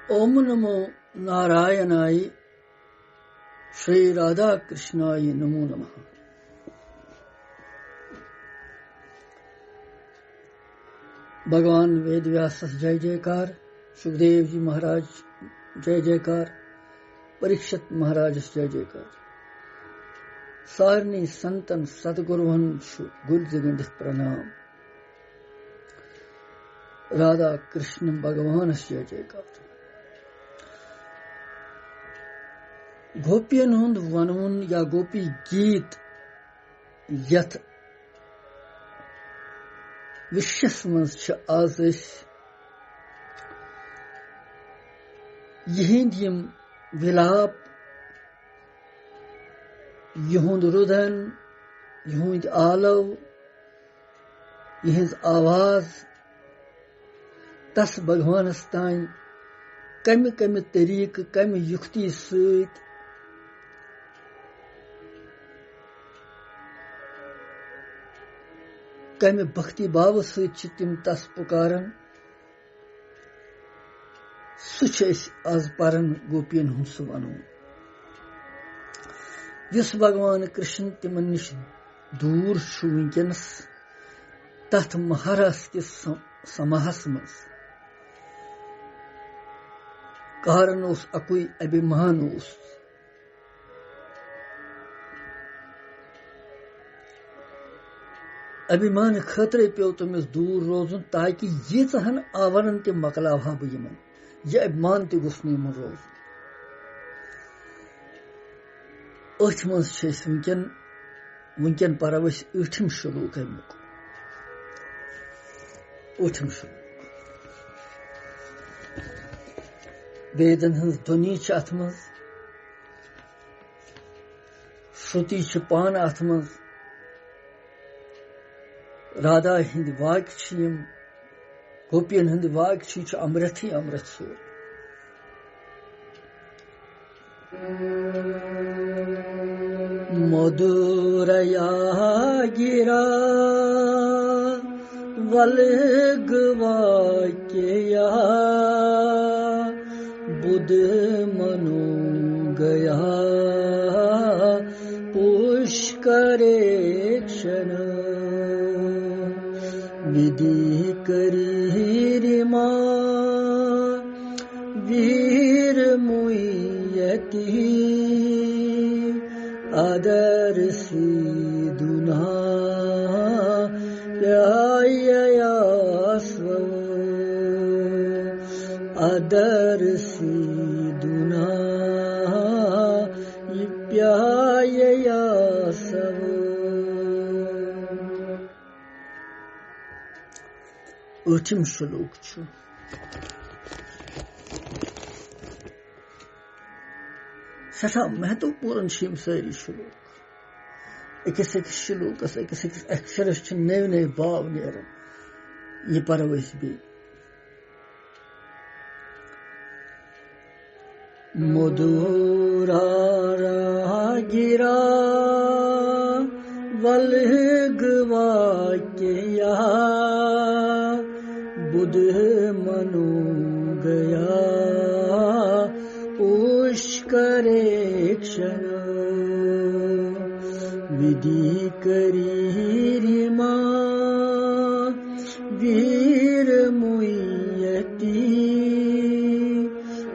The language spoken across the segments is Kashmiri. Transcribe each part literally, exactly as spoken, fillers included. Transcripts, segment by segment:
اوم نمو نارائنایہ، شری رادھا کرشنایہ نمو نمہ۔ بھگوان وید ویاسس جے جے کار، شکدیو جی مہاراج جے جے کار، پریکشت مہاراجس جے جے کار۔ سارنٕے سنتن ستگروہن چھُ گُلۍ زٕ گٔنٛڈِتھ پرنام۔ رادھا کرشن بھگوانس جے جے کار۔ گوپین ہُنٛد ونوُن یا گوپی گیت یتھ وشس منٛز چھِ آز أسۍ یِہنٛدۍ یِم وِلاپ، یِہُنٛد رُدن، یِہُنٛد آلو، یِہٕنٛز آواز تس بھگوانس تام کمہِ کمہِ طریقہٕ، کمہِ یُکتی سۭتۍ، کمہِ بھکتی بھاوٕ سۭتۍ چھِ تِم تس پُکاران، سُہ چھِ أسۍ آز پران گوپین ہُنٛد سُہ ونُن۔ یُس بھگوان کرشن تِمن نِش دوٗر چھُ وٕنکیٚنس، تتھ مہارس کِس سم-، سماہس منٛز۔ کارن اوس اکُے، ابھیمان اوس۔ ابھیمان خٲطرے پیوٚو تٔمِس دوٗر روزُن، تاکہِ ییٖژاہن آورن تہِ مۄکلاوہا بہٕ یِمن۔ یہِ ابھیمان تہِ گوٚژھ نہٕ یِمن روزُن۔ أتھۍ منٛز چھِ أسۍ وٕنکیٚن، وٕنکیٚن پرو أسۍ ٲٹھِم شلوک اَمیُک۔ ٲٹھِم شلوک۔ ویدن ہٕنٛز دھونی چھِ اَتھ منٛز، شروتی چھِ پانہٕ اَتھ منٛز، رادھا ہٕنٛدۍ واکۍ چھِ یِم، گوپین ہٕنٛدۍ واکۍ چھِ، یہِ چھُ امرتھٕے امرتھ سورُے۔ मधुरया गिरा वल्गवाक्यया बुध मनो गया पुष्करेक्षण। विधि करी मा वीर मुयति अदर सीदुना प्यायया स्व। अदर सीदुना प्यायया स्व। ٲٹھِم شلوک چھُ۔ سٮ۪ٹھاہ مہتوپوٗرن چھِ یِم سٲری شلوک۔ أکِس أکِس شلوکس، أکِس أکِس اکشرس چھِ نٔوۍ نٔوۍ باو نیران۔ یہِ پرو أسۍ بیٚیہِ۔ मधुरया गिरा वल्गवाक्यया बुध मनो गया पुष्करेक्षण। विधि करी मा वीर मुयति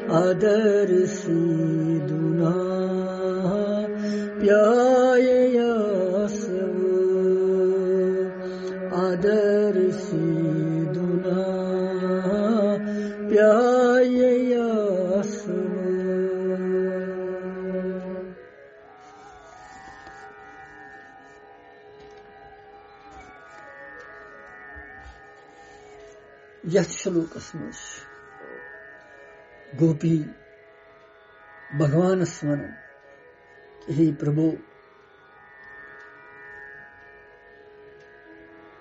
अदर सीदुना प्यायया स्व। अदर सीदुना प्यायया स्व। یتھ شلوکس منٛز چھِ گوپی بھگوانس ونان، ہے پربھو،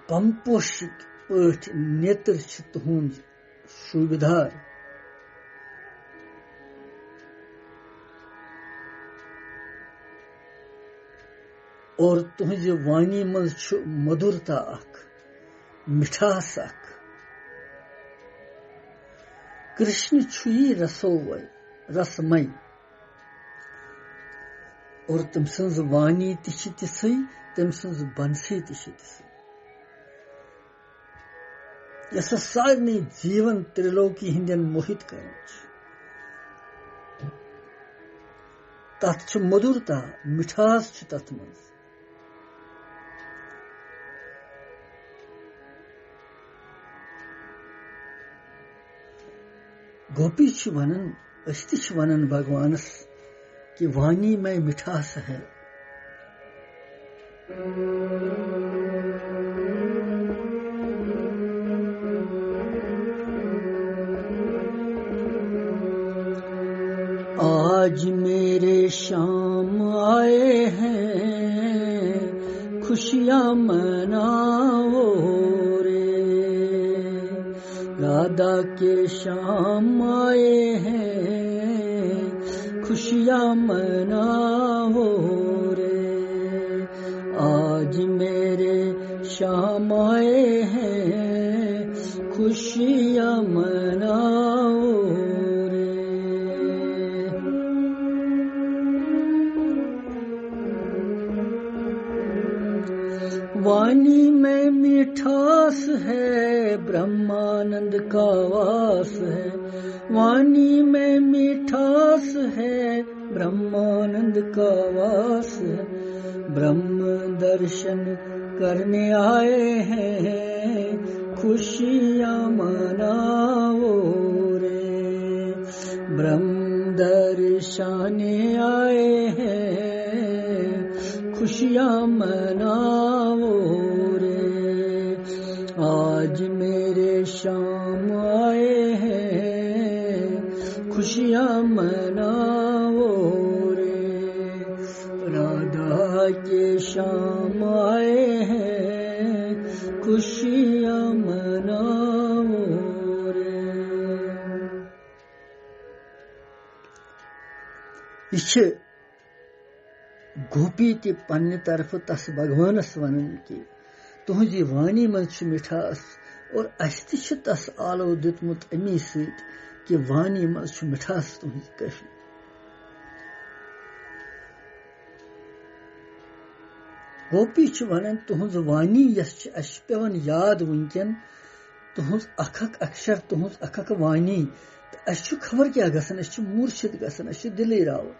پمپوشک پٲٹھۍ نیتر چھِ تُہنٛد شوٗبِدار۔ اور تُہٕنٛزِ وانی منٛز چھُ مٔدُرتا اکھ، مِٹھاس اکھ۔ کرشن چھُ یی رسو وے، رسمے۔ اور تٔمۍ سٕنٛز وانی تہِ چھِ تِژھٕے، تٔمۍ سٕنٛز بنسی تہِ چھِ تِژھٕے، یۄس سارنٕے جیٖون ترٛلوکی ہٕنٛدٮ۪ن موہِت کران چھِ۔ تَتھ چھِ مٔدُرتا، مِٹھاس چھِ تَتھ منٛز۔ گوپی چھِ وَنان، أسۍ تہِ چھِ وَنان بھگوانَس کہِ وانی میں مٹھاس ہے۔ آج میرے شام آئے ہیں، خوشیاں مناؤ رے۔ رادا کے شام آئے ہیں، خوشیاں مناؤ رے۔ آج میرے شام آئے ہیں، خوشیاں مناؤ رے۔ وانی میں مٹھاس ہے، برہمانند کا واس ہے۔ وانی میں مٹھاس ہے، برہمانند کا واس ہے۔ برہم درشن کرنے آئے ہیں، خوشیاں مناؤ رے۔ برہم درشن آئے ہیں، خوشیاں مناؤ رے۔ آج میرے شام آئے ہیں، خوشیاں مناؤ رے۔ رادا کے شام آئے ہیں، خوشیاں مناؤ رے۔ یہِ چھِ گوپی تہِ پننہِ طرفہٕ تس بھگوانس ونان کہِ تُہنزِ وانی منٛز چھُ مِٹھاس اور اسہِ تہِ چھُ تس آلو دیُتمُت امی سۭتۍ کہِ وانی منٛز چھُ مِٹھاس تُہنزِ کٲفی۔ گوپی چھِ ونان، تُہنز وانی یۄس چھِ، اسہِ چھِ پٮ۪وان یاد وٕنکٮ۪ن تُہنز اکھ اکھ اکشر، تُہنز اکھ اکھ وانی۔ تہٕ اسہِ چھُ خبر کیٛاہ گژھان، أسۍ چھِ مورچھِت گژھان، أسۍ چھِ دِلٕے راوان۔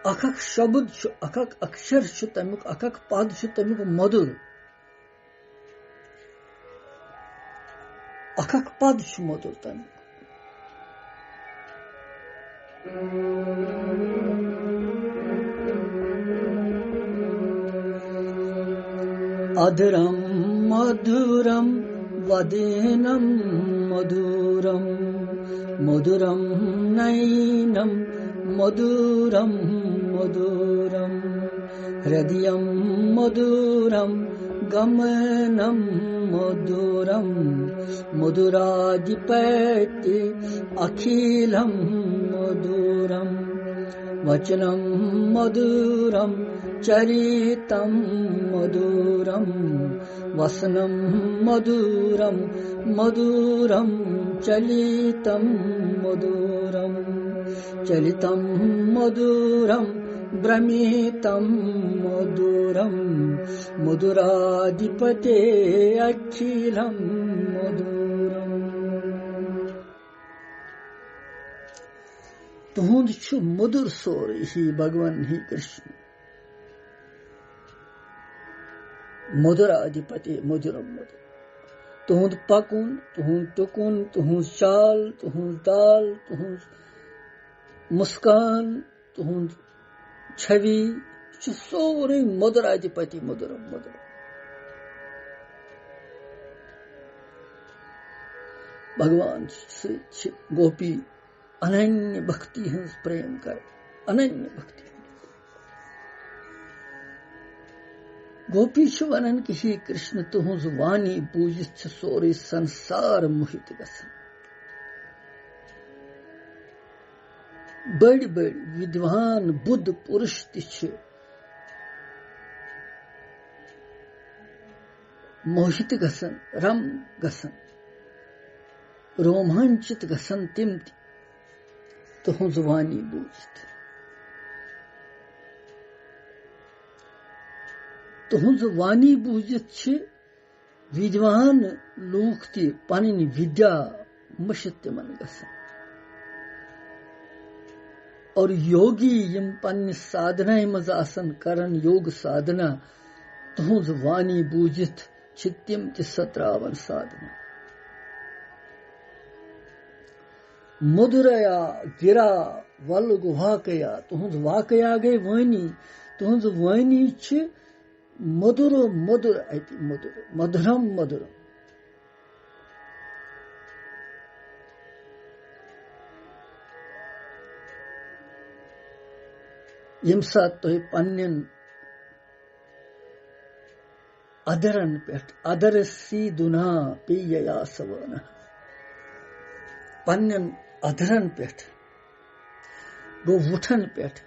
اکھ اکھ شبد چھُ، اکھ اکھ اکشر چھُ تمیُک، اکھ اکھ پد چھُ تمیُک مدُر۔ اکھ اکھ پد چھُ مدُر تمیُک۔ अधरं मधुरं वदनं मधुरं मधुरं नयनं मधुरं मधुरं हृदयं मधुरं गमनं मधुरं मधुराधिपति अखिलं मधुरं वचनं मधुरं चरितं मधुरं वसनं मधुरं मधुरं चलितं मधुरं चलितं मधुरं भ्रमितं मधुरं मधुराधिपते अखिलं मधुरं। تُہُنٛد چھُ مٔدُر سورُے ہی بھگوان ہی کرشن۔ مٔدُرادھِپتی مٔدُرم مٔدُر۔ تُہُنٛد پَکُن، تُہُنٛد ٹُکُن، تُہٕنٛز چال، تُہٕنٛز دال، تُہٕنٛز مُسکان، تُہُنٛد چھوی چھُ سورُے مٔدُرادھِپتی مٔدُرم مٔدُر۔ بھگوان سۭتۍ چھِ گوپی اننیہ بھکتی ہٕنٛز پریم کر، اننیہ بھکتی۔ گوپی چھِ ونان کہِ ہے کرشن، تُہٕنٛز وانی بوٗزِتھ چھِ سورُے سنسار موہِت گژھان۔ بٔڑۍ بٔڑۍ ودوان بُدھ پُرُش تہِ چھِ موہِت گژھان، رم گژھان۔ رومانچت گژھن تِم تہِ تُہنٛز وانی بوٗزِتھ۔ تُہنٛز وانی بوٗزِتھ چھِ وِدوان لوٗکھ تہِ پنٕنۍ وِدیا مٔشِتھ تِمن گژھان۔ اور یوگی یِم پننہِ سادھنایہِ منٛز آسن کران یوگ سادھنا، تُہنٛز وانی بوٗزِتھ چھِ تِم تہِ ستراوان سادھنا۔ مدریا گرا ول گواکیا، تُہنٛز واقعہ گٔے وٲنی، تُہنٛز وٲنی چھِ مدُر مدُر اَتہِ، مدُر، مدُرم مدُرم۔ ییٚمہِ ساتہٕ تُہۍ پننٮ۪ن اَدرَن پٮ۪ٹھ، اَدر سی دُنا پیٚیہِ یا سوٲنا، پننٮ۪ن اَدرَن پٮ۪ٹھ گوٚو وُٹھن پٮ۪ٹھ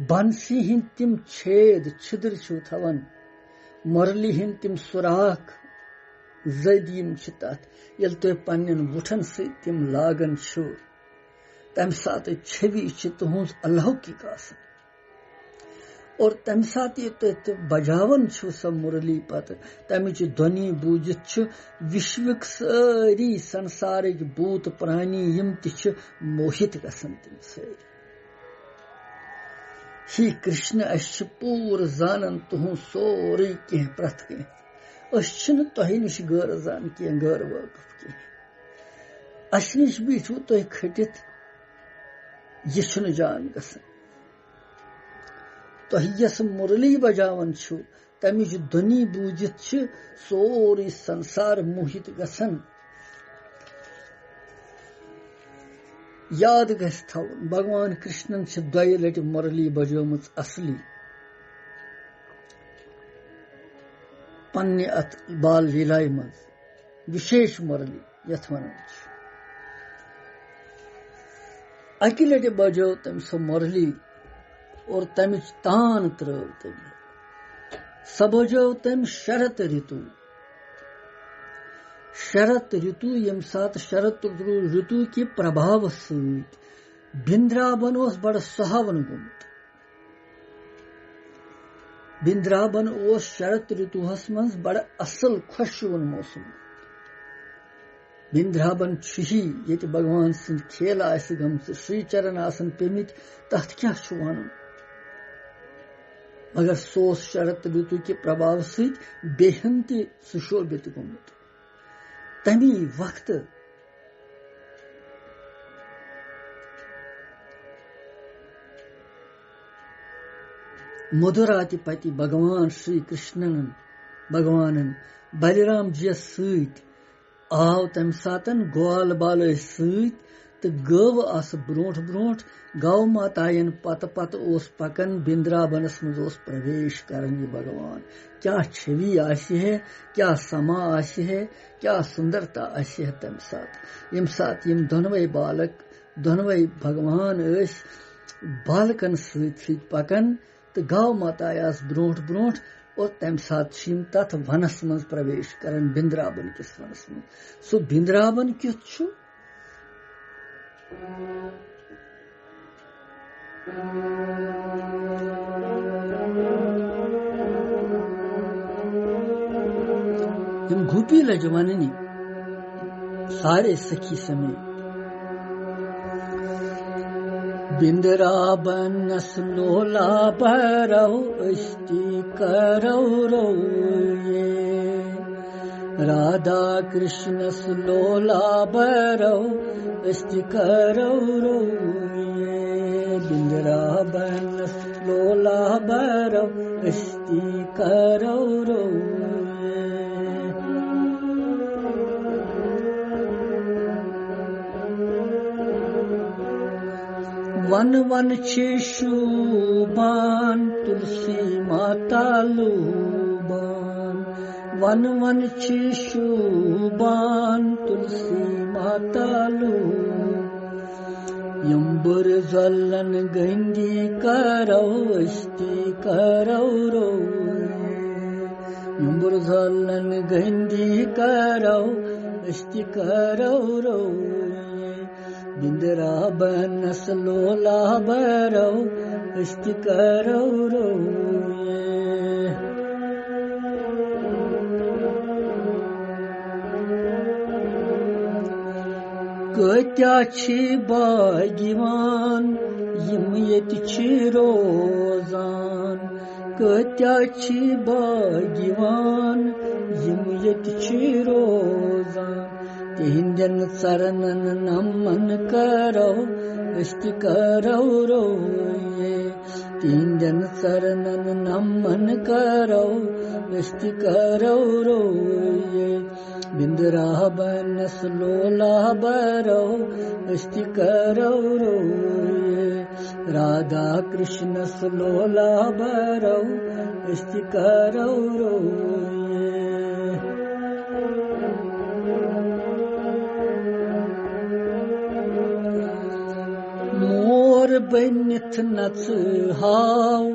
بنسی ہٕنٛدۍ تِم چھید چھِدٕر چھِو تھاوان، مُرلی ہٕنٛدۍ تِم سُراخ زٔدۍ یِم چھِ تَتھ، ییٚلہِ تُہۍ پننٮ۪ن وُٹھن سۭتۍ تِم لاگان چھِو، تَمہِ ساتہٕ چھوی چھِ تُہٕنٛز الوکِک آسان۔ اور تَمہِ ساتہٕ یہِ تُہۍ تہِ بجاوان چھِو سۄ مُرلی پتہٕ، تَمِچ دھونی بوٗزِتھ چھُ وِشوٕکۍ سٲری سنسارٕکۍ بھوٗت پرانی یِم تہِ چھِ موہِت گژھان تِم سٲری۔ ہی کرشنا، أسۍ چھِ پوٗرٕ زانان تُہُنٛد سورُے کینٛہہ، پرٛٮ۪تھ کینٛہہ۔ أسۍ چھِنہٕ تۄہہِ نِش غٲر زان کینٛہہ، غٲر وٲقف کینٛہہ۔ اَسہِ نِش بیٖٹھِو تُہۍ کھٔٹِتھ، یہِ چھُنہٕ جان گژھان۔ تۄہہِ یۄس مُرلی بجاوان چھِو، تَمِچ دھونی بوٗزِتھ چھِ سورُے سنسار موہِت گژھان۔ یاد گژھِ تھاوُن، بھگوان کرشنن چھِ دۄیہِ لٹہِ مُرلی بجٲومٕژ اصلی۔ پننہِ اتھ بال لیلایہِ منٛز وِشیش مُرلی یتھ ونان چھِ۔ اکہِ لٹہِ بجٲو تٔمۍ سۄ مُرلی اور تمِچ تان ترٲو تٔمۍ۔ سۄ بجٲو تٔمۍ شرت رِتو۔ شرت رِتو، ییٚمہِ ساتہٕ شرت رِتو کہِ پربھاوس سۭتۍ بِندرابن اوس بڑٕ سُہاوُن گوٚمُت۔ بِندرابن اوس شرت رِتوہس منٛز بڑٕ اصل خۄشوُن موسم۔ بِندرابن چھُ ہی ییٚتہِ بھگوان سٕنٛدۍ کھیل آسہِ گٔمژٕ، شری چرن آسن پیمٕتۍ، تتھ کیٛاہ چھُ ونُن؟ مگر سُہ اوس شرت رِتو کہِ پربھاو سۭتۍ بیٚیہِ ہن تہِ سُشوبِت گوٚمُت۔ تمی وقتہٕ مدھوراتپتی بھگوان شری کرشنن بھگوانن بلرام جیس سۭتۍ آو تمہِ ساتن گوال بالٲے سۭتۍ تہٕ گٲو آسہٕ برونٛٹھ برونٛٹھ گاو ماتاین پتہٕ پتہٕ اوس پکان، بندرابنس منٛز اوس پرویش کران یہِ بھگوان۔ کیٛاہ چھوی آسہِ ہے، کیٛاہ سما آسہِ ہے، کیٛاہ سُندرتا آسہِ ہے تمہِ ساتہٕ، ییٚمہِ ساتہٕ یِم دۄنوَے بالک، دۄنوَے بھگوان ٲسۍ بالکن سۭتۍ سۭتۍ پکان تہٕ گاو ماتایہِ آسہٕ برونٛٹھ برونٛٹھ، اور تمہِ ساتہٕ چھِ یِم تتھ ونس منٛز پرویش کران، بندرابن کِس ونس منٛز۔ سُہ بندرابن کیُتھ چھُ؟ تِم گوپی لجہِ وننہِ، سارے سخی سمیت۔ بندرابنس لولا برو أسۍ تہِ کرو رو یہ۔ رادا کرشنس لولا برو أسۍ تہِ کرو رو یہ۔ بندرابنس لولا برو أسۍ تہِ کرو رو یہ۔ ون ون چھِ شوٗبان تُلسی ماتا لوٗبان۔ ون ون چھِ شوٗبان تُلسی ماتا لوٗبان۔ یِم بُرٕ زۄلن گٔنٛدی کرو أسۍ تہِ کرو رو۔ برزالن گندی کرو، أسۍ تہِ کرو رویے۔ بندرابنس لولہ برو، أسۍ تہِ کرو رویے۔ کۭتیاہ چھِ باگیوان یِم ییٚتہِ چھِ روزان، کۭتیاہ چھِ باگیوان یِم ییٚتہِ چھِ روزان۔ تِہنٛدٮ۪ن ژرنن نمن کرو، أسۍ تہِ کرو رویے۔ تِہنٛدٮ۪ن ژرنن نمن کرو، أسۍ تہِ کرو رویے۔ بندرابنس لولہ برو، أسۍ تہِ کرو رویے۔ رادھا کرشنس لولہ برو، أسۍ تہِ کرو رویے۔ مور بٔنِتھ نژٕ ہاو،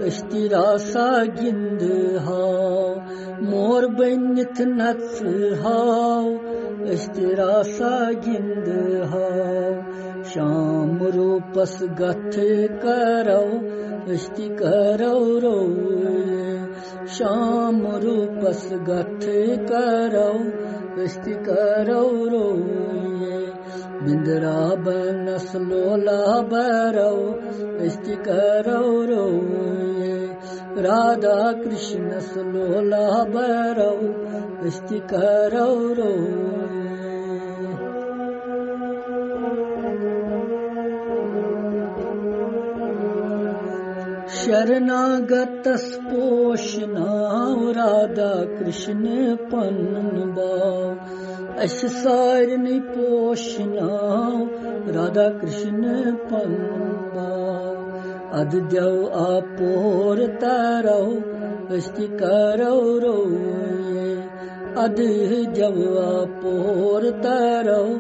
أسۍ تہِ راسا گِنٛدٕ ہاو۔ مور بٔنِتھ نژٕ ہاو، أسۍ تہِ راسا گِنٛدٕ ہاو۔ شام روٗپس گتھٕ کرو، أسۍ تہِ کرو رویے۔ شام روٗپس گتھٕ کرو، أسۍ تہِ کرو رویے۔ بندرابنس لولہ برو، أسۍ تہِ کرو رویے۔ رادھا کرشنس لولہ برو، أسۍ تہِ کرو رویے۔ شرناگتس پوشناو رادھا کرشن پنُن باو۔ اسہِ سارنٕے پوشناو رادھا کرشن پنُن باو۔ ادٕ دٮ۪و اپور ترو، أسۍ تہِ کرو رویے۔ ادٕ دٮ۪و اپور ترو،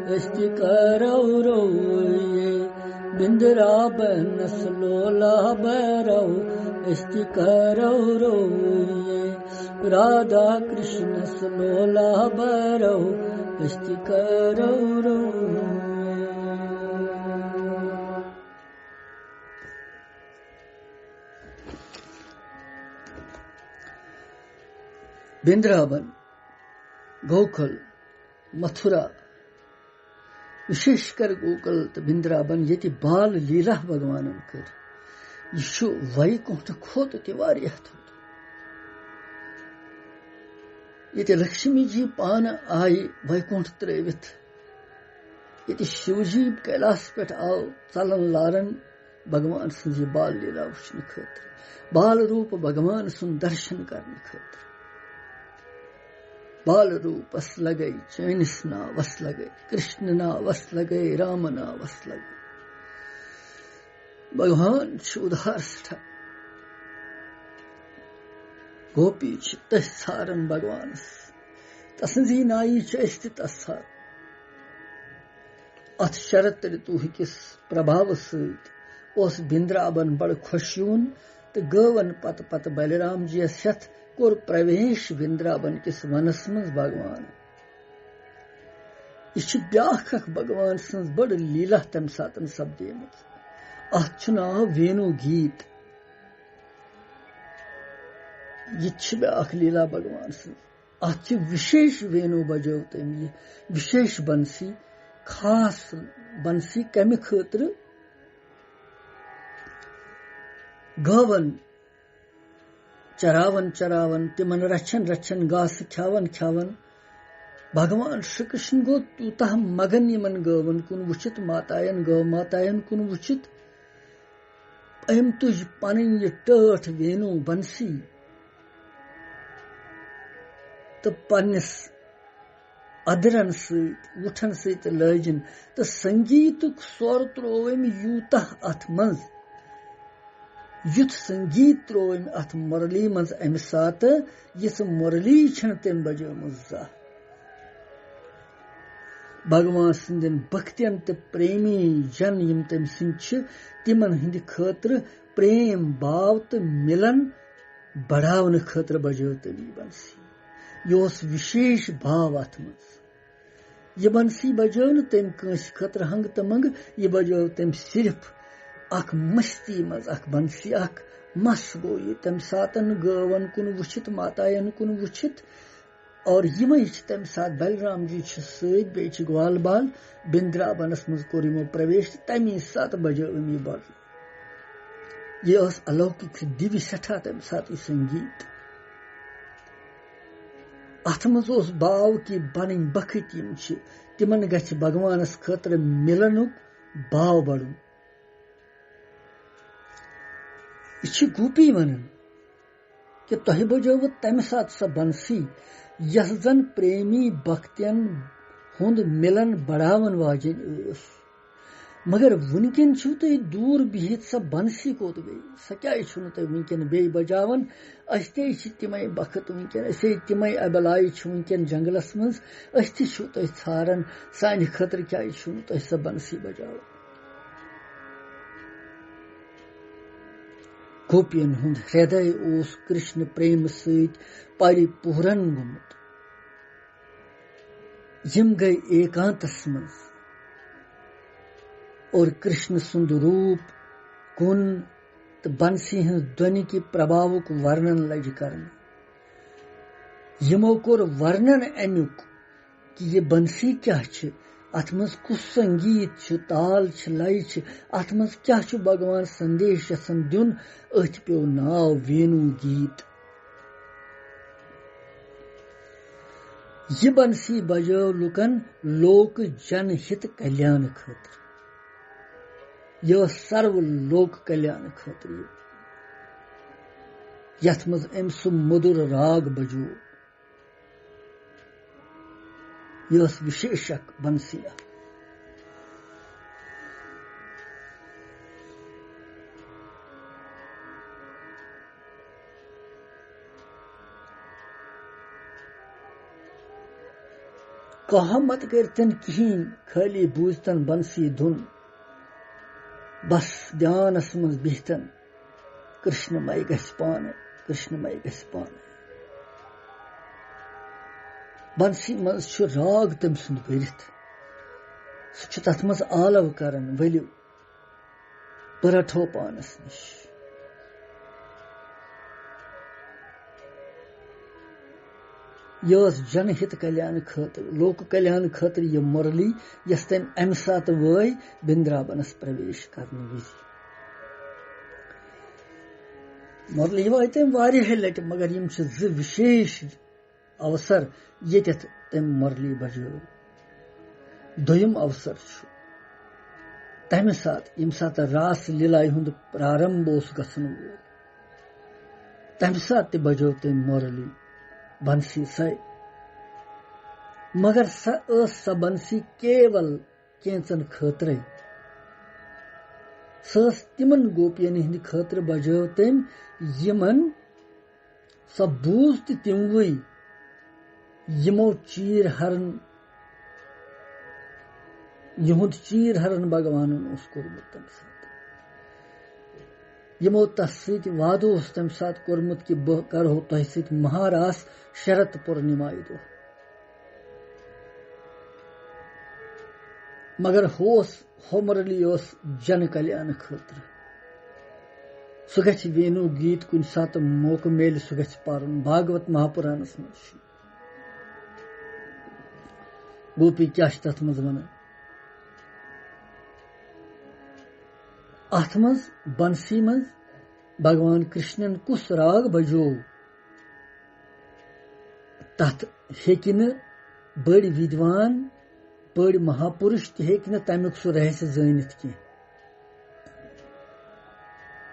أسۍ تہِ کرو رویے۔ بندرابنس لولہ برو، أسۍ تہِ کرو رویے۔ رادھا کرشنس لولہ برو، أسۍ تہِ کرو رویے۔ بندرابن، گوکل، متھرا، وشیش کر گوکل تہٕ بندرابن، ییٚتہِ بال لیلا بھگوانن کٔر، یہِ چھُ ویکونٹھ کھۄتہٕ تہِ واریاہ تھوٚد۔ ییٚتہِ لکشمی جی پانہٕ آیہِ ویکونٹھ ترٲوِتھ، ییٚتہِ شیو جی کیلاس پٮ۪ٹھ آو ژلن لارن، بھگوان سٕنٛز یہِ بال لیلا وٕچھنہٕ خٲطرٕ، بال روٗپ بھگوان سُنٛد درشن کرنہٕ خٲطرٕ۔ بال روٗپس لگے، چٲنِس ناوس لگے، کرشن ناوس لگے، رام ناوس لگے۔ بھگوان چھُ اُدھار سٮ۪ٹھاہ۔ گوپی چھِ تٔسۍ ژھاران بھگوانس۔ تسٕنٛزی نایی چھِ أسۍ تہِ تس ژھاران۔ اتھ شرد رتوٗ کِس پربھاوس سۭتۍ اوس بندرابن بڑٕ خۄش یِوُن تہٕ گٲون پتہٕ پتہٕ بلرام جی یس ہٮ۪تھ کوٚر پرویش بندرابن کِس ونس منٛز بھگوان۔ یہِ چھِ بیٛاکھ اکھ بھگوان سٕنٛز بٔڑ لیلا تمہِ ساتن سپدیمٕژ۔ اتھ چھُ ناو وینو گیٖت۔ یہِ تہِ چھِ بیٛاکھ لیلا بھگوان سٕنٛز۔ اتھ چھِ وِشیش وینو بجٲو تٔمۍ یہِ، وِشیش بنسی، خاص بنسی۔ کمہِ خٲطرٕ؟ گٲون چراوان چراوان، تِمن رچھن رچھن، گاسہٕ کھٮ۪وان کھٮ۪وان، بھگوان شری کرشن گوٚو تیوٗتاہ مگن یِمن گٲون کُن وٕچھِتھ، ماتاین، گٲو ماتاین کُن وٕچھِتھ، أمۍ تُج پنٕنۍ یہِ ٹٲٹھ وینو بنسی تہٕ پننِس ادرن سۭتۍ، وُٹھن سۭتۍ لٲجِن تہٕ سنگیتُک سۄر تروو أمۍ یوٗتاہ اتھ منٛز، یُتھ سنگیت تروو أمۍ اتھ مُرلی منٛز امہِ ساتہٕ، یِژھ مُرلی چھنہٕ تٔمۍ بجٲومٕژ زانٛہہ۔ بھگوان سٕنٛدٮ۪ن بھکتین تہٕ پریمی جن یِم تٔمۍ سٕنٛدۍ چھِ، تِمن ہٕنٛدِ خٲطرٕ پریم باو تہٕ مِلن بڑاونہٕ خٲطرٕ بجٲو تٔمۍ یہِ بنسی۔ یہِ اوس وِشیش باو اتھ منٛز۔ یہِ بنسی بجٲو نہٕ تٔمۍ کٲنٛسہِ خٲطرٕ ہنٛگہٕ تہٕ منٛگہٕ، یہِ بجٲو تٔمۍ صرف اکھ مستی منٛز اکھ بنسی، اکھ مس گوٚو یہِ۔ تمہِ ساتن گٲون کُن وٕچھِتھ، ماتاین کُن وٕچھِتھ، اور یِمے چھِ تمہِ ساتہٕ بلرام جی چھِ سۭتۍ، بیٚیہِ چھِ گوال بال، بندرابنس منٛز کوٚر یِمو پرویش تہٕ تمی ساتہٕ بجٲو أمۍ یہِ بنسی۔ یہِ ٲس الوکِک دِوِ سٮ۪ٹھاہ تمہِ ساتہٕ یہِ سنگیت۔ اتھ منٛز اوس باو کہِ پنٕنۍ بخت یِم چھِ، تِمن گژھِ بھگوانس خٲطرٕ مِلنُک باو بڑُن۔ یہِ چھِ گوپی ونان کہِ تۄہہِ بجٲوٕ تمہِ ساتہٕ سۄ بنسی، یۄس زن پریمی بختین ہُنٛد مِلن بڑاون واجیٚنۍ ٲس۔ مگر وٕنکیٚن چھِو تُہۍ دوٗر بِہِتھ، سۄ بنسی کوٚت گٔے؟ سۄ کیٛازِ چھِو نہٕ تُہۍ وٕنکیٚن بیٚیہِ بجاوان؟ أسۍ تہِ چھِ تِمے بخت وٕنکیٚن، أسے تِمے ابلایہِ چھِ وٕنکیٚن جنگلس منٛز، أسۍ تہِ چھِو تُہۍ ژھاران، سانہِ خٲطرٕ کیٛازِ چھِو نہٕ تُہۍ سۄ بنسی بجاوان؟ گوپین ہُنٛد ہردے اوس کرشن پریم سۭتۍ پری پوٗرن گوٚمُت۔ یِم گٔے ایکانتس منٛز اور کرشن سُنٛد روٗپ، گُن تہٕ بنسی ہٕنٛز دۄنہِ کہِ پرباوُک ورنن لجہِ کرنہٕ۔ یِمو کوٚر ورنن امیُک کہِ یہِ بنسی کیٛاہ چھِ، اتھ منٛز کُس سنگیت چھُ، تال چھِ، لیہِ چھِ، اتھ منٛز کیٛاہ چھُ بھگوان سندیش یژھان دیُن، أتھۍ پیوٚو ناو وینو گیت۔ یہِ بنسی بجٲو لوکن لوک جن ہت کلیان خٲطرٕ۔ یہِ ٲس سرو لوک کلیان خٲطرٕ یہِ، یتھ منٛز أمۍ سُہ مٔدُر راگ بجوو۔ یہِ ٲس وِشیش اکھ بنسی اکھ۔ کانٛہہ مت کٔرتن کِہیٖنۍ، خٲلی بوٗزتن بنسی دُن۔ بس دھیانس منٛز بِہتن، کرشنمے گژھِ پانہٕ، کرشنمے گژھِ پانہٕ۔ بنسی منٛز چھُ راگ تٔمۍ سُنٛد بٔرِتھ۔ سُہ چھُ تتھ منٛز آلو کران، ؤلِو، بہٕ رٹہو پانس نِش۔ یہِ ٲس جن ہت کلیان خٲطرٕ، لوک کلیان خٲطرٕ یہِ مُرلی، یۄس تٔمۍ امہِ ساتہٕ وٲے بندرابنس پرویش کرنہٕ وِزِ۔ مُرلی وٲے تٔمۍ واریاہہِ لٹہِ، مگر یِم چھِ زٕ وِشیش اوسر ییٚتٮ۪تھ تٔمۍ مُرلی بجٲو۔ دوٚیِم اوسر چھُ تَمہِ ساتہٕ، ییٚمہِ ساتہٕ راس لیلایہِ ہُنٛد پرارمب اوس گژھن وول، تَمہِ ساتہٕ تہِ بجٲو تٔمۍ مُرلی بنسی سَے۔ مگر سۄ ٲس سۄ بنسی کیول کینژن خٲطرے۔ سۄ ٲس تِمن گوپین ہٕنٛدِ خٲطرٕ بجٲو تٔمۍ، یِمن سۄ بوٗز تہِ تِموٕے، یِمو چیٖر ہرن، یِہُنٛد چیٖر ہرن بھگوانن اوس کوٚرمُت تَمہِ ساتہٕ۔ یِمو تس سۭتۍ وعدٕ اوس تَمہِ ساتہٕ کوٚرمُت کہِ بہٕ کرہو تۄہہِ سۭتۍ مہاراس شرط پورنِمایہِ دۄہ۔ مگر ہُہ اوس، ہُہ مُرلی اوس جن کلیان خٲطرٕ۔ سُہ گژھِ وینو گیت کُنہِ ساتہٕ موقعہٕ میلہِ، سُہ گژھِ پرُن۔ بھاگوت مہاپُرانس منٛز چھُ۔ گوپی کیٛاہ چھِ تتھ منٛز ونان؟ اتھ منٛز، بنسی منٛز، بھگوان کرشنن کُس راگ بجوو؟ تتھ ہیٚکہِ نہٕ بٔڑۍ ودوان، بٔڑۍ مہاپُرش تہِ ہیٚکہِ نہٕ تمیُک سُہ رہسیہ زٲنِتھ کینٛہہ،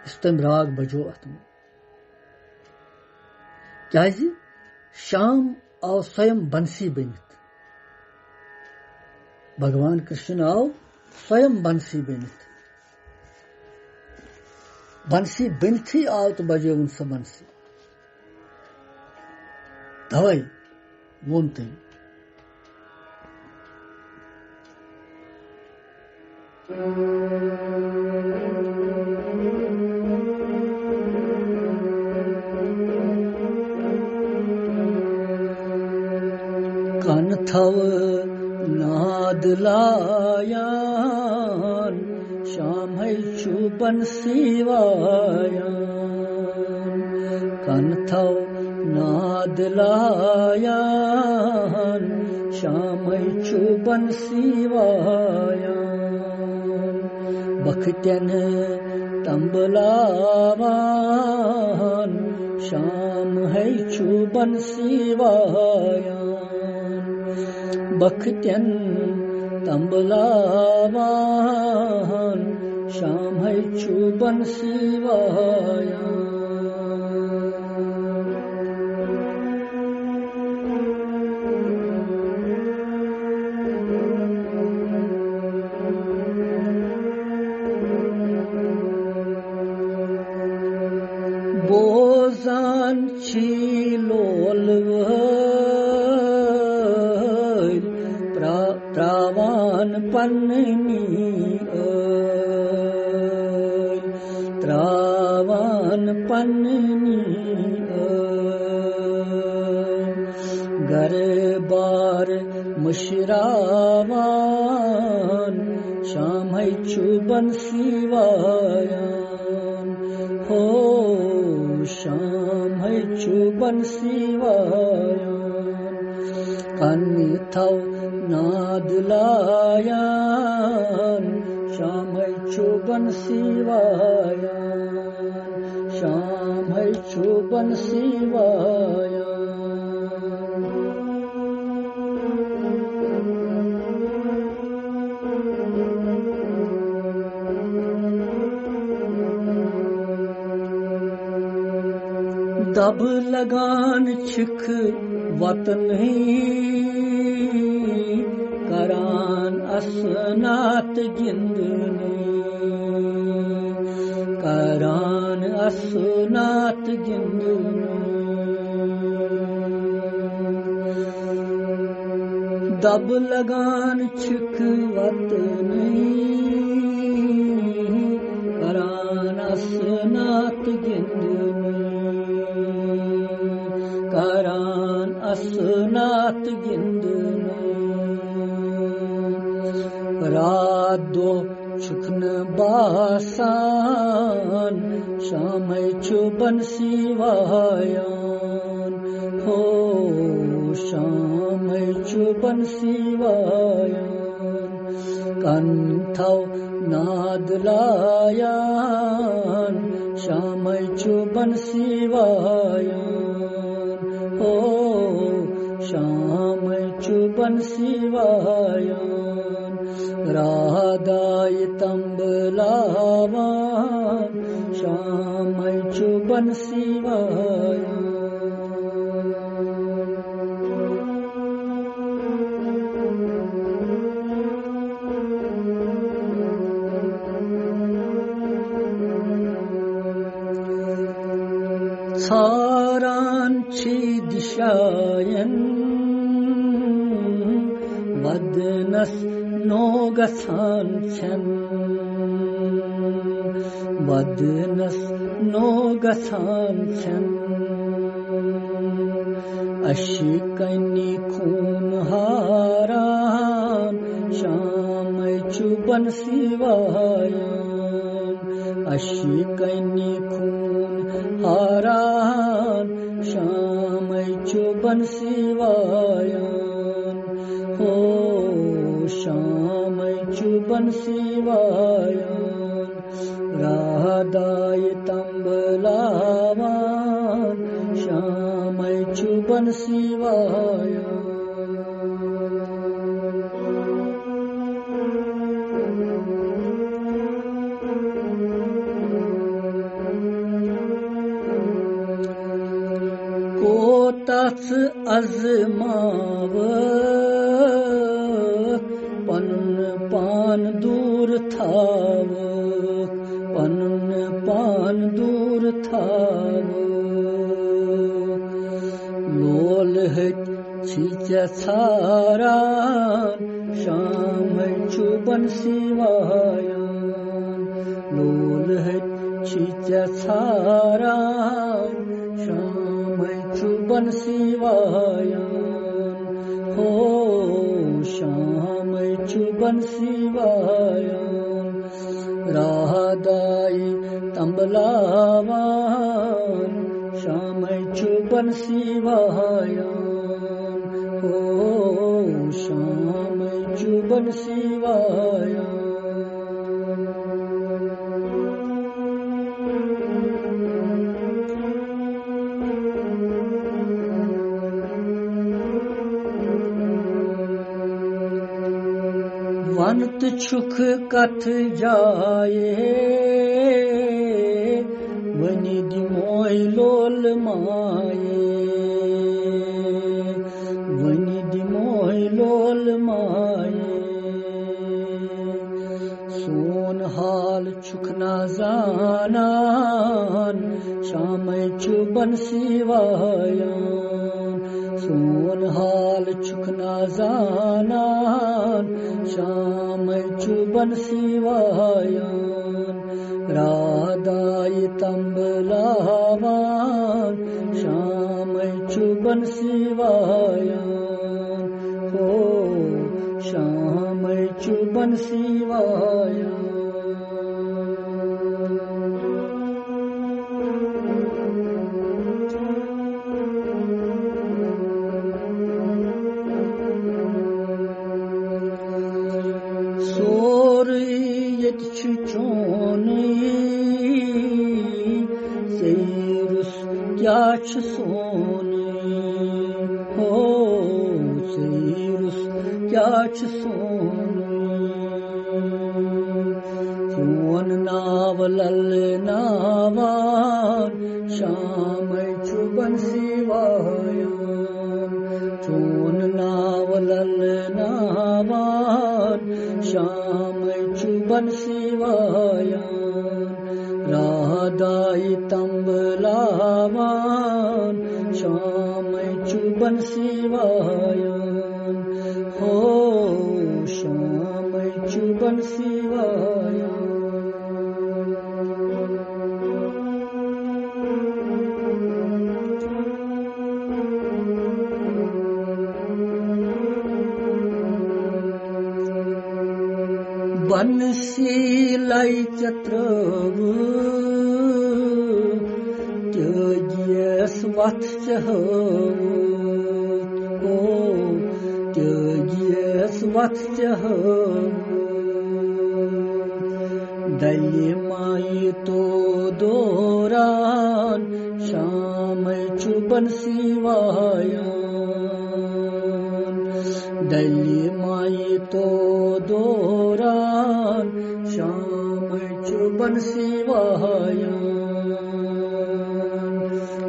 یُس تٔمۍ راگ بجوو اتھ منٛز۔ کیازِ؟ شام آو سویم بنسی بٔنِتھ۔ بھگوان کرشن آو سویم بنسی بٔنِتھ۔ بنسی بٔنتھٕے آو تہٕ بجٲوٕن سۄ بنسی۔ توے ووٚن تٔمۍ۔ تھاو ناد لایان، شامے چھُ بنسی وایان۔ کن تھاو ناد لایان، شامے چھُ بنسی وایان۔ بختن تمبلاوان، شام ہے چھُ بنسی وایان۔ بختن تمبلاوان، شام ہے چھُ بنسی وایان۔ بوزان چھی لول وٲلۍ، پرا-، تراوان پننی ٲلۍ، تراوان پننی ٲلۍ۔ گرٕ بار مشراوان، شامے چھُ بنسی وایان۔ ہو، شامے چھُ بنسی وایان۔ کن تھاو ناد لایان، شامے چھُ بنسی وایان۔ شامے چھُ بنسی وایان۔ دب لگان چھِکھ وطنٕے، کران اسنات گِنٛدنٕے، کران اسنات گِنٛدنٕے۔ دب لگان چھِکھ وطنٕے، کران اسنات گِنٛدنٕے، کران اسنات گِنٛدنٕے۔ راتھ دۄہ چھُکھ نہٕ باسان، شامے چھُ بنسی وایان۔ ہو، شامے چھُ بنسی وایان۔ کن تھاو ناد لایان، شامے چھُ بنسی وایان۔ ہو، شامے چھُ بنسی وایان۔ رادایہِ تمبلاوان، شامے چھُ بنسی وایان۔ ژھاران چھی دِشایَن، وَدنَس نوٚو گژھان چھَن، وَدنَس نوٚو گژھان چھَن۔ اَشہِ کَنہِ خوٗن ہاران، شامَے چھُ بنسی وایان۔ اَشہِ کَنہِ خوٗن ہاران، شامَے چھُ بنسی وایان۔ ہو، شامَے چھُ بنسی وایان۔ رادایہِ تمبلاوان، شامَے چھُ بنسی وایان۔ کوتاہ ژٕ ازماوکھ، پنُن پان دوٗر تھاوکھ، پنُن پان دوٗر تھاوکھ۔ لولہٕ ہتۍ چھی ژےٚ ژھاران، شامے چھُ بنسی وایان۔ لولہٕ ہتۍ چھی ژےٚ ژھاران، شامے چھُ بنسی وایان۔ او شامے چھُ بنسی وایان، راہ دایہِ تمبلاوان، شامے چھُ بنسی وایان۔ او شامے چھُ بنسی وایان۔ وَن تہٕ چھُکھ کتھ جایہِ، وۄنۍ دِموے لول مایہِ، وۄنۍ دِموے لول مایہِ۔ سون حال چھُکھ نا زانان، شامے چھُ بنسی وایان۔ سون حال چھُکھ نا زانان، شامے چھُ بنسی وایان۔ راہ دایہِ تمبلاوان، شامے چھُ بنسی وایان۔ او شامے چھُ بنسی وایان۔ سورُے ییٚتہِ چھُ چونُے، ژیٖرُس کیٛاہ چھُ سونُے؟ ہو، ژیٖرُس کیٛاہ چھُ سونُے؟ چون ناو للناوان، شامے چھُ بنسی وایان۔ چون ناو للناوان، شامے چھُ بنسی وایان۔ راہ دایہِ تمبلاوان، شامے چھُ بنسی وایان۔ ہو، شامے چھُ بنسی وایان۔ بنسی لے ژےٚ ترٲوٕ تیٲگیس وتھ ژےٚ ہٲوٕ، او، تیٲگیس وتھ ژےٚ ہٲوٕ۔ دلہِ مایہِ تو دوران، شامے چھُ بنسی وایان۔ دلہِ مایہِ تو دوران، شامے چھُ بنسی وایان۔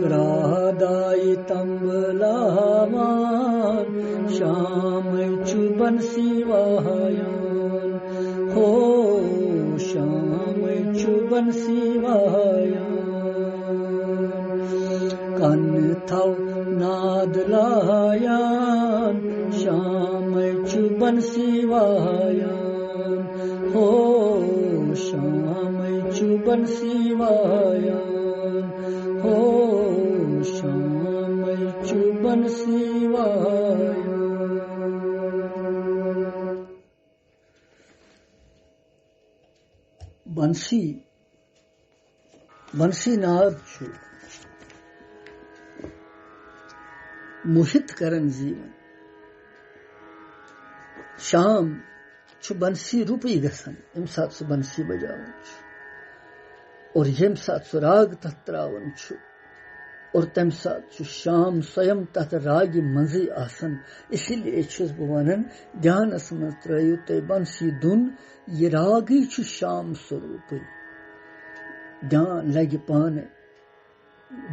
راہ دایہِ تمبلاوان، شامے چھُ بنسی وایان۔ ہو، شامے چھُ بنسی وایان۔ کن تھو ناد لایان، شامے چھُ بنسی وایان۔ ہو، شامے چھُ بنسی وایان۔ ہو، شامے چھُ بنسی وایان۔ بنسی، بنسی ناد چھُ موہِت کران زیٖوَن۔ شام چھُ بنسی روٗپٕے گژھان، ییٚمہِ ساتہٕ سُہ بنسی بجاوان چھُ۔ اور ییٚمہِ ساتہٕ سُہ راگ تَتھ تراوان چھُ، اور تَمہِ ساتہٕ چھُ شام سویم تَتھ راگہِ منٛزٕے آسان۔ اسی لیے چھُس بہٕ وَنان، دھیانَس منٛز ترٲیِو تُہۍ بنسی دُن، یہِ راگٕے چھُ شام سوروٗپٕے۔ دھیان لگہِ پانہٕ۔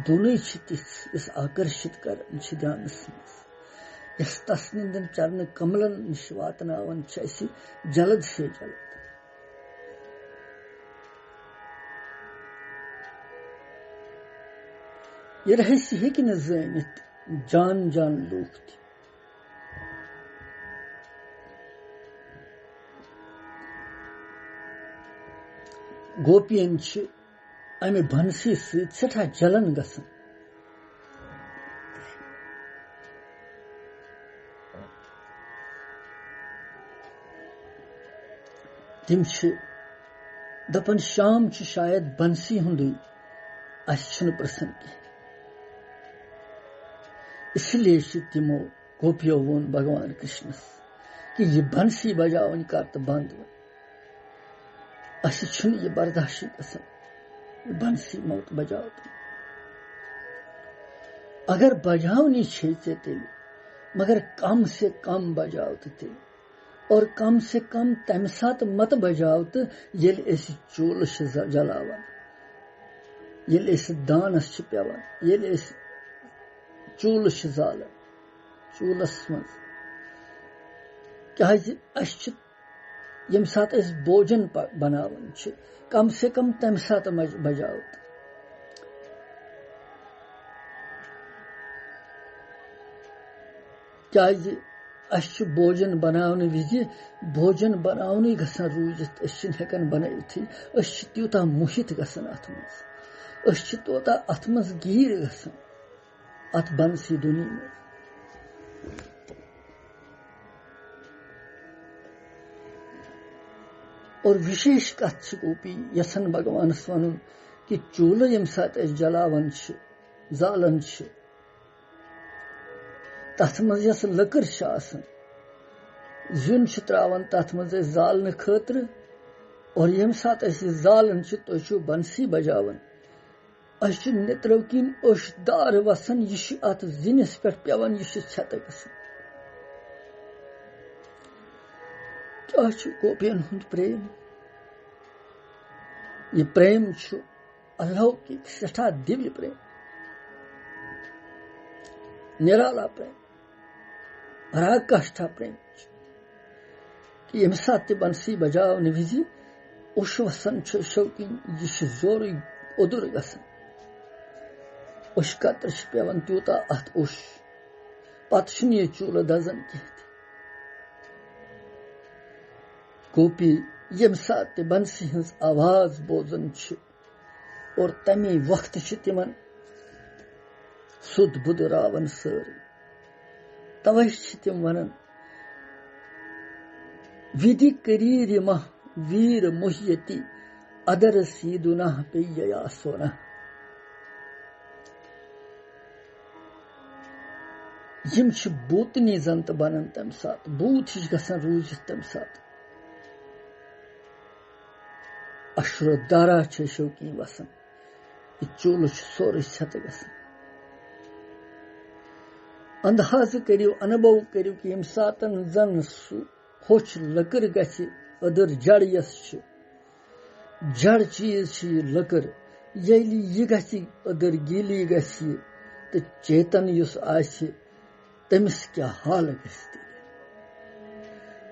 دُنٕے چھِ تِژھ، یۄس آکرشِت کران چھِ دھیانَس منٛز، یۄس تسنِندن چرنہٕ کملن نِش واتناوان چھِ اَسہِ جلد سے جلد۔ یہِ رہسیہ ہیٚکہِ نہٕ زٲنِتھ جان جان لوٗکھ تہِ۔ گوپین چھِ امہِ بنسی سۭتۍ سٮ۪ٹھاہ جلن گژھان۔ تِم چھِ دَپان، شام چھُ شاید بنسی ہُنٛدُے، اَسہِ چھُنہٕ پرٛژھُن کینٛہہ۔ اس لیے چھِ تِمو گوپیو ووٚن بھگوان کرشنس کہِ یہِ بنسی بجاوٕنۍ کر تہٕ بنٛد وۄنۍ۔ اَسہِ چھُنہٕ یہِ برداشٕے گژھان، یہِ بنسی مت بجاو تہٕ۔ اگر بجاونی چھے ژےٚ تیٚلہِ، مگر کم سے کم بجاو تہٕ تیٚلہِ۔ اور کم سے کم تَمہِ ساتہٕ مت بجاو تہٕ ییٚلہِ أسۍ چوٗلہٕ چھِ ز-، جلاوان، ییٚلہِ أسۍ دانَس چھِ پٮ۪وان، ییٚلہِ أسۍ چوٗلہٕ چھِ زالان، چوٗلَس منٛز۔ کیٛازِ اَسہِ چھِ، ییٚمہِ ساتہٕ أسۍ بوجن پ-، بناوان چھِ، کم سے کم تَمہِ ساتہٕ مج-، بجاو تہٕ۔ کیٛازِ اَسہِ چھُ بوجن بناونہٕ وِزِ بوجن بناونٕے گژھان روٗزِتھ، أسۍ چھِنہٕ ہٮ۪کان بنٲوِتھٕے۔ أسۍ چھِ تیوٗتاہ موہِت گژھان اَتھ منٛز، أسۍ چھِ توٗتاہ اَتھ منٛز گیٖر گژھان، اَتھ بنسی دُنیا منٛز۔ اور وِشیش کَتھ چھِ گوپی یَژھان بھگوانَس وَنُن کہِ چوٗلہٕ ییٚمہِ ساتہٕ أسۍ جلاوان چھِ، زالان چھِ، تَتھ منٛز یۄس لٔکٕر چھِ آسان، زیُن چھِ ترٛاوان تَتھ منٛز أسۍ زالنہٕ خٲطرٕ، اور ییٚمہِ ساتہٕ أسۍ یہِ زالان چھِ، تُہۍ چھِو بنسی بجاوان۔ اَسہِ چھِ نِترو کِنۍ اوٚش دار وَسان، یہِ چھُ اَتھ زِنِس پٮ۪ٹھ پٮ۪وان، یہِ چھُ ژھٮ۪تہٕ گژھان۔ کیٛاہ چھُ گوپین ہُنٛد پریم؟ یہِ پریم چھُ الوکِک، سٮ۪ٹھاہ دِوِ پریم، نِرالا پریم، پراکاشٹھا پریم چھُ۔ کہِ ییٚمہِ ساتہٕ تہِ بنسی بجاونہٕ وِزِ اوٚش وسان چھُ شوقیٖن، یہِ چھُ زورٕے اوٚدُر گژھان۔ اوٚش قطرٕ چھِ پٮ۪وان تیوٗتاہ اَتھ اوٚش، پتہٕ چھُنہٕ یہِ چوٗلہٕ دَزان کینٛہہ تہِ۔ گوپی ییٚمہِ ساتہٕ تہِ بنسی ہٕنٛز آواز بوزان چھِ، اور تَمے وقتہٕ چھِ تِمن سُد بُد راوان سٲرٕے۔ توے چھِ تِم وَنان، "ودی کریرِ مہ ویر مُہیتی، ادر سیدُنہ پیہ یا سونہ۔" یِم چھِ بوٗتنی زَن تہٕ بَنان تَمہِ ساتہٕ، بوٗت ہِش گژھان روٗزِتھ تَمہِ ساتہٕ۔ اشرو دارا چھِ شوقیٖن وَسان، یہِ چوٗلہٕ چھُ سورُے ژھٮ۪تہٕ گژھان۔ اندازٕ کٔرِو، انبو کٔرِو کہِ ییٚمہِ ساتَن زَن سُہ ہوٚچھ لٔکٕر گژھِ، أدٕر جڑ یۄس چھِ، جڑ چیٖز چھِ یہِ لٔکٕر۔ ییٚلہِ یہِ گژھِ، أدٕر گیٖلی گژھِ، تہٕ چیتن یُس آسہِ، تٔمِس کیٛاہ حال گژھِ تیٚلہِ؟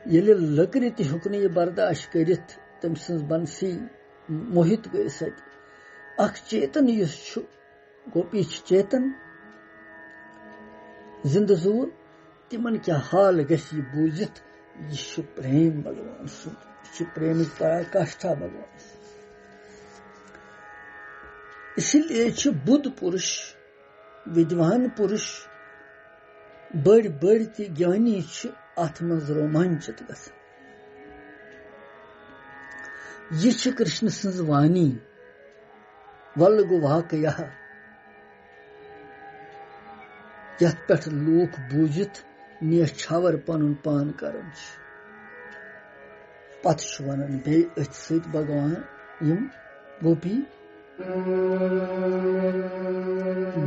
ییٚلہِ لٔکرِ تہِ ہیوٚک نہٕ یہِ برداشت کٔرِتھ، تٔمۍ سٕنٛز بنسی موہِت گٔے سۄ تہِ۔ اکھ چیتن یُس چھُ، گوپی چھِ چیتن، زِندٕ زوٗ، تِمن کیٛاہ حال گژھِ یہِ بوٗزِتھ؟ یہِ چھُ پرٛیم بھگوان سُنٛد، یہِ چھُ پرٛیمٕچ پراکاشٹھا بھگوان سٕنٛز۔ اسی لیے چھِ بُدھ پُرُش، وِدوان پُرُش، بٔڑۍ بٔڑۍ تہِ گیانی چھِ اَتھ منٛز رومانچِت گژھان۔ یہِ چھِ کرشن سٕنٛز وانی، ولگُ واکیہ، یَتھ پٮ۪ٹھ لوٗکھ بوٗزِتھ نیچھاور پنُن پان کران چھِ۔ پتہٕ چھُ ونان بیٚیہِ أتھۍ سۭتۍ بھگوان یِم گوپی،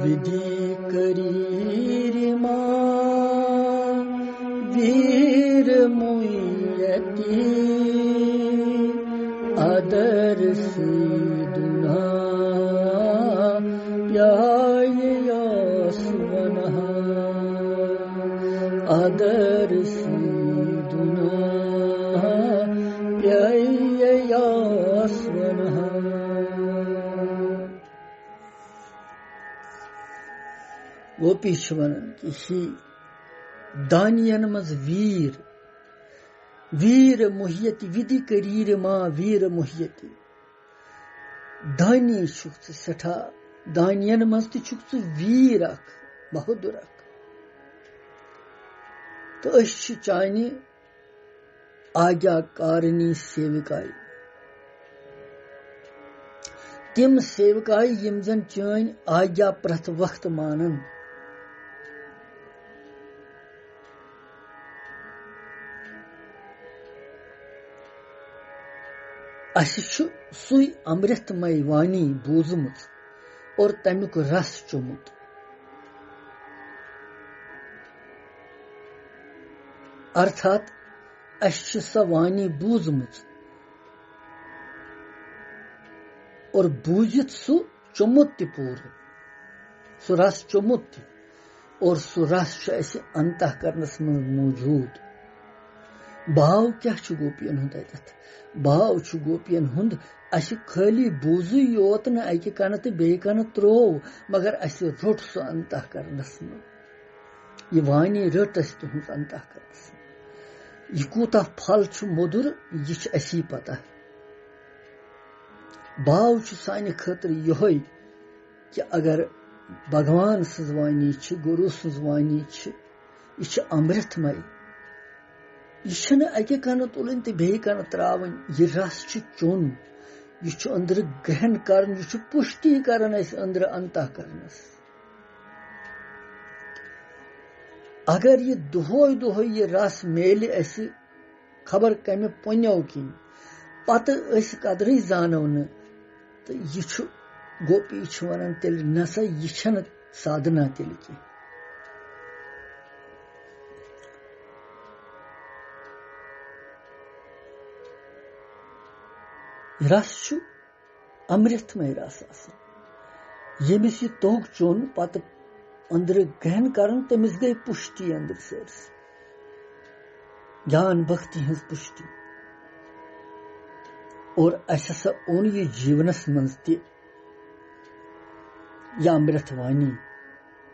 ودی کریرِ مہ ویر مُہیتی، ادر سیدُنہ پیہ یا سونہ۔ ادر سیدُنہ پیہ یا سونہ۔ گوپی چھِ ونان کہِ ہی دانین منٛز ویٖر، ویٖر مُہیتی، ودی کریرِ مہ ویٖر مُہیتی۔ دانی چھُکھ ژٕ سٮ۪ٹھاہ، دانین منٛز تہِ چھُکھ ژٕ ویٖر اکھ، بہادُر اکھ۔ تہٕ أسۍ چھِ چانہِ آگیا کارنی سیوکاے۔ تِم سیوکاے یِم زن چٲنۍ آگیا پرٛٮ۪تھ وقت مانن۔ اسہِ چھُ سُے امرت مے وانی بوٗزمٕژ اور تمیُک رس چوٚمُت۔ ارتھات اسہِ چھِ سۄ وانی بوٗزمٕژ اور بوٗزِتھ سُہ چوٚمُت تہِ پوٗرٕ، سُہ رس چوٚمُت تہِ، اور سُہ رس چھُ اسہِ انتہ کرنس منٛز موجود۔ باو کیٛاہ چھُ گوپین ہُنٛد اتٮ۪تھ؟ باو چھُ گوپین ہُنٛد اسہِ خٲلی بوٗزٕے یوت نہٕ اکہِ کنہٕ تہٕ بیٚیہِ کنہٕ ترٛوو، مگر اسہِ روٚٹ سُہ انتہ کرنس منٛز۔ یہِ وانی رٔٹ اسہِ تُہنٛز انتہ کرنس۔ یہِ کوٗتاہ پھل چھُ مۄدُر، یہِ چھُ اسی پتہ۔ باو چھُ سانہِ خٲطرٕ یِہوٚے کہِ اگر بھگوان سٕنٛز وانی چھِ، گُروٗ سٕنٛز وانی چھِ، یہِ چھِ امرت مے۔ یہِ چھُنہٕ اکہِ کنہٕ تُلٕنۍ تہٕ بیٚیہِ کنہٕ ترٛاوٕنۍ۔ یہِ رس چھُ چوٚن۔ یہِ چھُ أنٛدرٕ گرہن کرُن، یہِ چھُ پُشٹی کران اسہِ أنٛدرٕ انتہ کرنس۔ اگر یہِ دۄہے دۄہے یہِ رس میلہِ اسہِ خبر کمہِ پُنیو کِنۍ، پتہٕ أسۍ قدرٕے زانو نہٕ، تہٕ یہِ چھُ، گوپی چھِ ونان، تیٚلہِ نسا یہِ چھنہٕ سادھنا تیٚلہِ کینٛہہ۔ رس چھُ امرتمے رس آسان۔ ییٚمِس یہِ توٚگ چوٚن، پتہٕ أنٛدرٕ گہن کرُن، تٔمِس گٔے پُشٹی أنٛدرٕ سٲرسٕے۔ گیان بھکتی ہٕنٛز پُشٹی۔ اور اسہِ ہسا اوٚن یہِ جیونس منٛز تہِ یہِ امرت وانی۔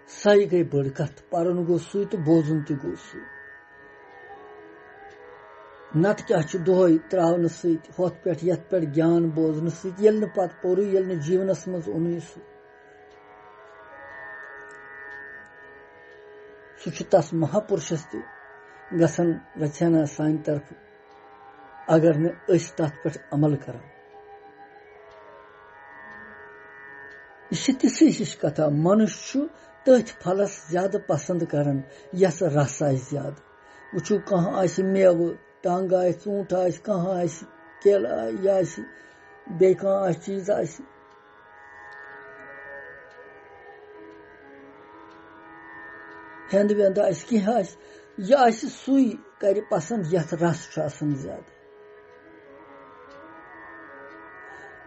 سۄے گٔے بٔڑ کتھ، پرُن گوٚو سُے تہٕ بوزُن تہِ گوٚو سُے۔ نتہٕ کیٛاہ چھُ دۄہے تراونہٕ سۭتۍ، ہۄتھ پٮ۪ٹھ یتھ پٮ۪ٹھ گیان بوزنہٕ سۭتۍ، ییٚلہِ نہٕ پتہٕ پوٚرُے، ییٚلہِ نہٕ جیونس منٛز اوٚنُے سُہ۔ سُہ چھُ تس مہاپُرشس تہِ گژھان رژھِ ہنا سانہِ طرفہٕ، اگر نہٕ أسۍ تتھ پٮ۪ٹھ عمل کرو۔ یہِ چھِ تِژھٕے ہِش کتھا، منُش چھُ تٔتھۍ پھلس زیادٕ پسند کران، یس رس آسہِ زیادٕ۔ وٕچھِو، کانٛہہ آسہِ میوٕ، ٹنگ آسہِ، ژوٗنٛٹھ آسہِ، کانٛہہ آسہِ، کیلہٕ آ-، یہِ آسہِ، بیٚیہِ کانٛہہ آسہِ، چیٖز آسہِ، ہٮ۪نٛد وٮ۪نٛد آسہِ، کینٛہہ آسہِ، یہِ آسہِ سُے کرِ پسند یتھ رس چھُ آسان زیادٕ۔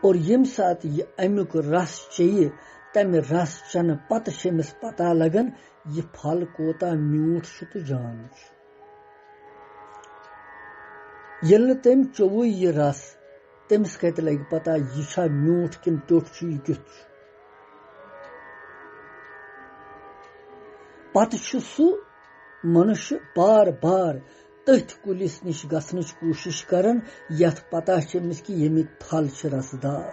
اور ییٚمہِ ساتہٕ یہِ امیُک رس چیٚیہِ، تمہِ رس چنہٕ پتہٕ چھِ أمِس پتہ لگان، یہِ پھل کوتاہ میوٗٹھ چھُ تہٕ جان چھُ۔ ییٚلہِ نہٕ تٔمۍ چوٚوُے یہِ رس، تٔمِس کتہِ لگہِ پتہ یہِ چھا میوٗٹھ کِنہٕ ٹیوٚٹھ چھُ، یہِ کیُتھ چھُ؟ پتہٕ چھُ سُہ منُش بار بار تٔتھۍ کُلِس نِش گژھنٕچ کوٗشِش کران، یتھ پتہ چھِ أمِس کہِ ییٚمِکۍ پھل چھِ رسدار۔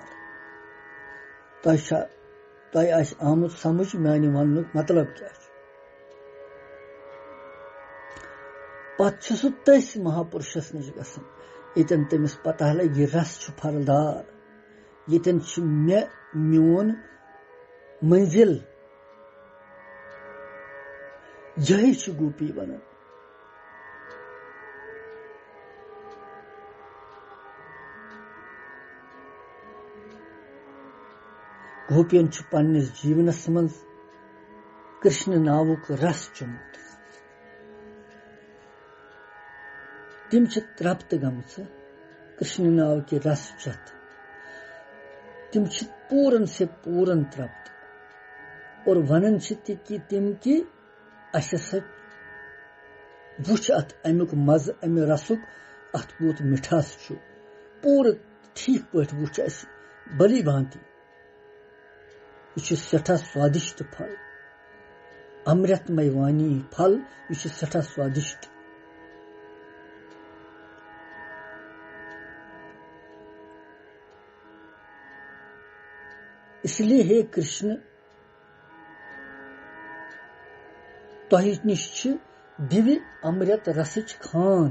تۄہہِ چھا، تۄہہِ آسہِ آمُت سمجھ میانہِ وننُک مطلب کیٛاہ چھُ؟ پتہٕ چھُ سُہ تٔسۍ مہاپُرشس نِش گژھان، ییٚتٮ۪ن تٔمِس پتہ لگہِ، یہِ رس چھُ پھلدار، ییٚتٮ۪ن چھِ مےٚ میون منزل۔ یہے چھُ گوپی ونان۔ گوپین چھُ پننِس جیونس منٛز کرشن ناوُک رس چوٚمُت۔ تِم چھِ ترپت گٔمژٕ کرشن ناو کہِ رس چتھ۔ تِم چھِ پوٗرن سے پوٗرن ترپت۔ اور ونان چھِ تہِ کہِ تِم کہِ اسہِ ہسا وُچھ اتھ امیُک مزٕ، امہِ رسُک، اتھ کوٗت مِٹھاس چھُ۔ پوٗرٕ ٹھیٖک پٲٹھۍ وُچھ اسہِ بھلی بھانتی۔ یہِ چھُ سٮ۪ٹھاہ سوادِشٹ پھل۔ امرتمے وانی پھل، یہِ چھُ سٮ۪ٹھاہ سوادِشٹ۔ اس لیے ہے کرشن، تۄہہِ نِش چھِ دِوِ امرت رسٕچ خان۔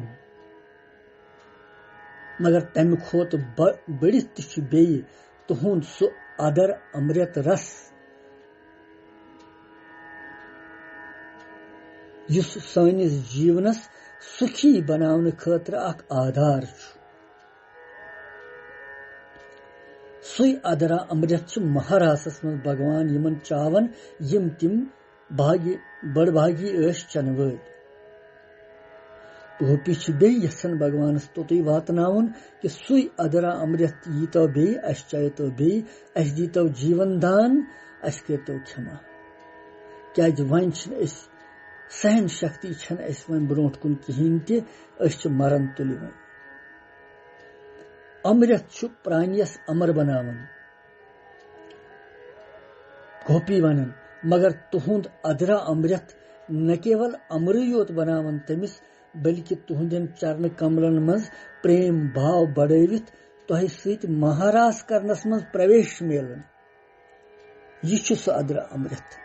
مگر تمہِ کھۄتہٕ ب-، بٔڑِتھ تہِ چھُ بیٚیہِ تُہُنٛد سُہ ادر امرت رس، یُس سٲنِس جیونس سُکھی بناونہٕ خٲطرٕ اکھ آدھار چھُ۔ سُے ادرا امرت چھُ مہاراسس منٛز بھگوان یِمن چاون، یِم تِم باگی، بڑ باگی ٲسۍ چنہٕ وٲلۍ۔ گوپی چھِ بیٚیہِ یژھان بھگوانس توٚتُے واتناوُن کہِ سُے ادرا امرت ییٖتو بیٚیہِ، اسہِ چٲیتو بیٚیہِ، اسہِ دیٖتو جیٖون دان، اسہِ کٔرتو کھٮ۪ما۔ کیازِ وۄنۍ چھِنہٕ أسۍ، سہن شکتی چھنہٕ اسہِ وۄنۍ برونٛٹھ کُن کِہیٖنۍ تہِ، أسۍ چھِ مرن تُلۍ وۄنۍ۔ امرت چھُ پرانیس امر بناوان۔ گوپی ونان، مگر تُہُنٛد ادرا امرت نہ کیول امرٕے یوت بناوان تٔمِس، بلکہِ تُہنٛدٮ۪ن چرنہٕ کملن منٛز پریم بھاو بڑٲوِتھ تۄہہِ سۭتۍ مہاراس کرنس منٛز پرویش میلان۔ یہِ چھُ سُہ ادرا امرت۔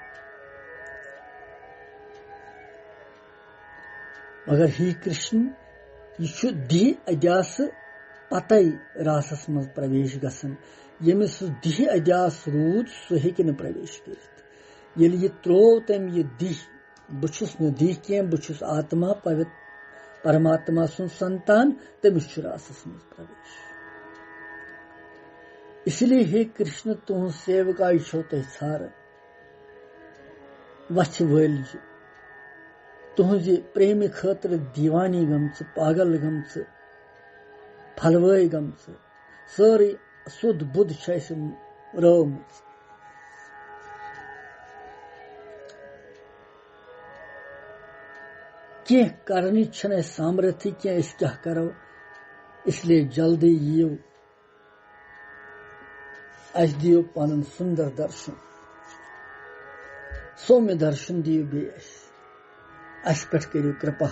مگر ہے کرشن، یہِ چھُ دیہ ادیاسہٕ پتے راسس منٛز پرویش گژھان۔ ییٚمِس سُہ دیہ ادیاس روٗد، سُہ ہیٚکہِ نہٕ پرویش کٔرِتھ۔ ییٚلہِ یہِ تروو تٔمۍ یہِ دیہ، بہٕ چھُس نہٕ دیہ کینٛہہ، بہٕ چھُس آتما، پوت-، پرماتما سُنٛد سنتان، تٔمِس چھُ راسس منٛز پرویش۔ اس لیے ہے کرشن، تُہنٛز سیوکاے چھو تۄہہِ ژھاران۔ وَژھِ وٲلۍ چھِ تُہٕنٛزِ پریمہِ خٲطرٕ دیوانی گٔمژٕ، پاگل گٔمژٕ، پھلوٲے گٔمژٕ۔ سٲرٕے سُد بُد چھِ اَسہِ رٲومٕژ۔ کینٛہہ کرنٕچ چھَنہٕ اَسہِ سامرتھی کینٛہہ، أسۍ کیٛاہ کرو؟ اس لیے جلدی یِیِو۔ اَسہِ دِیِو پَنُن سُندر درشن، سومہِ درشن دِیِو بیٚیہِ اَسہِ، اَسہِ پٮ۪ٹھ کٔرِو کرپا۔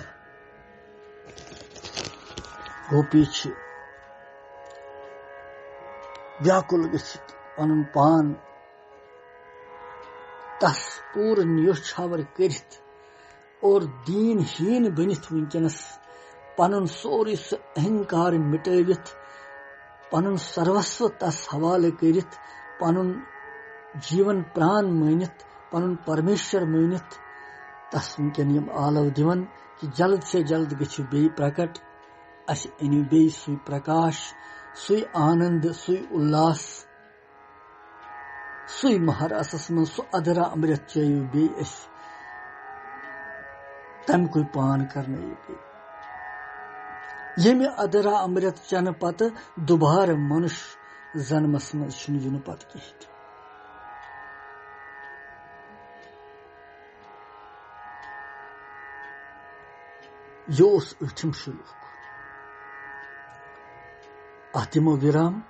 گوپی چھِ ویاکُل گٔژھِتھ پَنُن پان تَس پوٗرٕ نیوچھاوَر کٔرِتھ اور دیٖن ہیٖن بٔنِتھ وٕنکیٚنَس پَنُن سورُے سُہ اہنکار مِٹٲوِتھ، پَنُن سروسو تَس حوالہٕ کٔرِتھ، پَنُن جیٖوَن پرٛان مٲنِتھ، پَنُن پرمیشور مٲنِتھ، تَس وٕنکیٚن یِم آلو دِوان کہِ جلد سے جلد گٔژھِو بیٚیہِ پرٛکٹ، اَسہِ أنِو بیٚیہِ سُے پرٛکاش، سُے آنند، سُے اُلاس۔ سُے مہاراسس منٛز سُہ ادرا امرت چیٚیِو بیٚیہِ أسۍ۔ تَمہِ کُے پان کرنٲیِو بیٚیہِ۔ ییٚمہِ ادرا امرت چنہٕ پتہٕ دُبارٕ منُش زنمس منٛز چھُنہٕ یُنہٕ پتہٕ کِہیٖنۍ تہِ۔ یہِ اوس ٲٹھِم شلوک۔ اتھ دِمو وِرام۔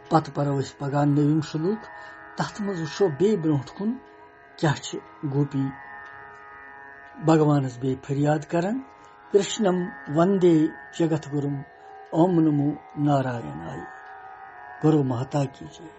پتہٕ پرو أسۍ پگاہ نٔوِم شلوک۔ تتھ منٛز وٕچھو بیٚیہِ برونٛٹھ کُن کیٛاہ چھِ گوپی بھگوانس بیٚیہِ فریاد کران۔ کرشنم وندے جگت گُرُم، اوم نمو نارایانایہ۔ گُرو ماتا کی جے۔